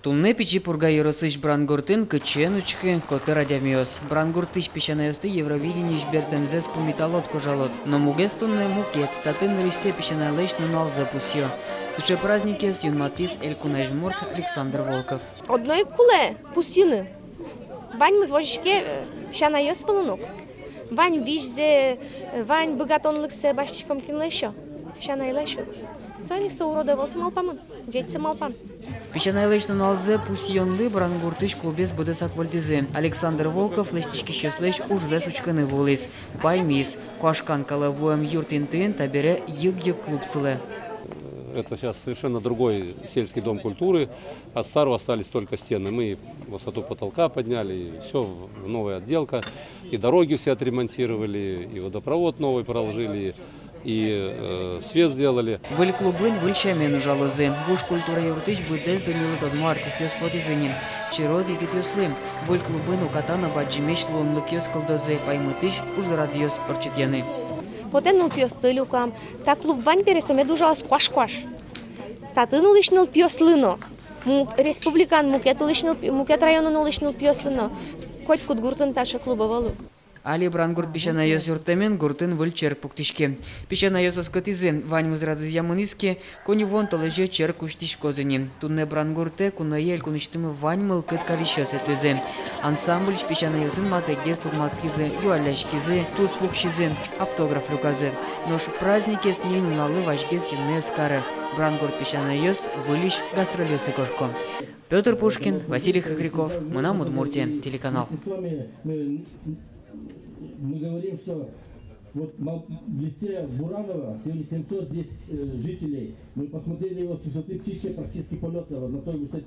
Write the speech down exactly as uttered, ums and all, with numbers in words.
Туннэ Пичи Пурга ёросысь Брангуртын кытчы эн учкы, котыр адямиос. Брангуртысь песянайёсты Евровидениысь бертэмзэс пумиталод, кожалод. Но мугез туннэ мукет, татын нырысьсэ песянайлэсь нуналзэ пусъё. Сыӵе праздникез юнматӥз элькуназьмурт Александр Волков. Одно ик кулэ пусйыны. Ваньмыз возиське, э, песянайёс вылын ук. Вань визьзэ, э, вань быгатонлыксэ басьтӥськом кинлэсь ещё? Песянайлэсь ук. Соин ик со урод ӧвӧл, со малпамын. Ӟеч со малпам. Песянайлэсь нуналзэ пусйонлы Брангуртысь клубез быдэсак вольтӥзы. Александр Волков лэсьтӥськисьёслэсь ужзэс учкыны вуылӥз. Паймиз, куашкан калэ вуэм юрт интыын табере йыг-йыг клуб сылэ. Это сейчас совершенно другой сельский дом культуры. От старого остались только стены. Мы высоту потолка подняли, и всё в, в новая отделка. И дороги все отремонтировали, и водопровод новый проложили, и, э, свет сделали. Выль клубын выль сямен ужалозы. Вуж культура юртысь быдэс дуннелы тодмо артистъёс потӥзы ни. Черод егитъёслы. Выль клубын уката но бадӟымесь луонлыкъёс кылдозы, паймытӥсь ужрадъёс ортчытъяны. Потэ нылпиосты люкам. Та клуб вань бере, со мед ужалоз куаш-куаш. Татын улӥсь нылпиослы но. Мук-, республикаын мукет улӥсь нылпи-, мукет районын улӥсь нылпиослы но. Котькуд гуртын таӵе клуб ӧвӧл ук. Али Брангурт песянайёс юрттэмен гуртын выль черк пуктӥське. Песянайёс оскытӥзы, ваньмыз радызъя мынӥз ке, коньывуон толэзе черк усьтӥськоз ини. Туннэ Брангуртэ куное элькунысьтымы вань мылкыд карисьёс ветлӥзы. Ансамбльысь песянайёсын матэгес тодматскизы, юалляськизы, туспуксизы, автограф люказы. Нош праздникез ньыль нуналлы вазьгес юнме ӧз кары. Брангурт песянайёс выльысь гастрольёсы кошко. Пётр Пушкин, Василий Хохряков, «Мынам Удмуртие» телеканал. Мы говорим, что вот мал-, в лице Буранова сегодня семьсот здесь, э, жителей. Мы посмотрели его с высоты птичьей, практически полёта, вот на той высоте.